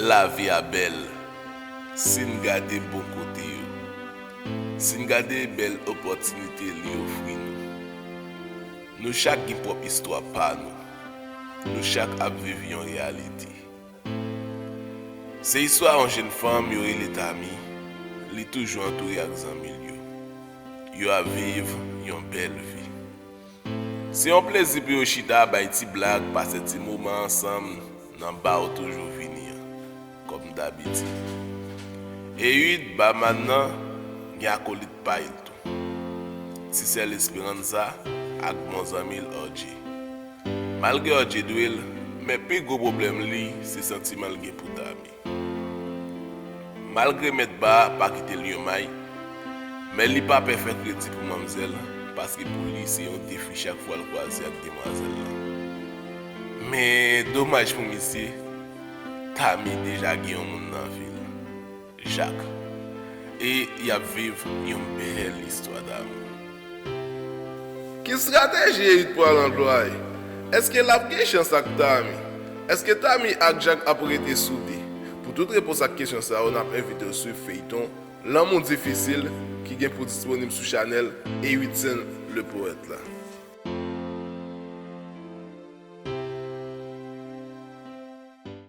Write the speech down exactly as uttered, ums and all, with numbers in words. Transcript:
Lavi a bèl si n gade bon kote yo, si n gade bèl opòtinite li ofri nou. Nou chak gen pwòp istwa pa nou. Nou chak ap viv yon reyalite. Se istwa yon jenn fanm yo rele Tami, li toujou antoure ak zanmi l yo. Yo ap viv yon bèl vi. Se yon plezi pou yo chita, bay ti blag, pase ti moman ansanm nan ba w toujou vini an, kòm dabitid. E uit, baman nan, gen akolit pa l tou. Ti sè l Esperanza ak bon zanmi l Orje. Malgre Orje dwe l, men pi gwo pwoblèm li se santiman l gen pou Tami. Malgre mèt ba a pa kite l yon may, men li pa pè fè kredi pou manmzèl, paske pou li se yon defi chak fwa l kwaze ak demwazèl la. Men domaj pou misye, Tami deja gen yon moun nan vi l, Jak. E y ap viv yon bèl istwa damou. Ki estrateji Erit pral anplwaye? Èske l ap gen chans ak Tami? Èske Tami ak Jak ap rete soude? Pou tout repons ak kesyon sa yo, n ap envite w swiv feyton Lanmou Difisil ki gen pou disponib sou chanèl Eritson Le Poète la.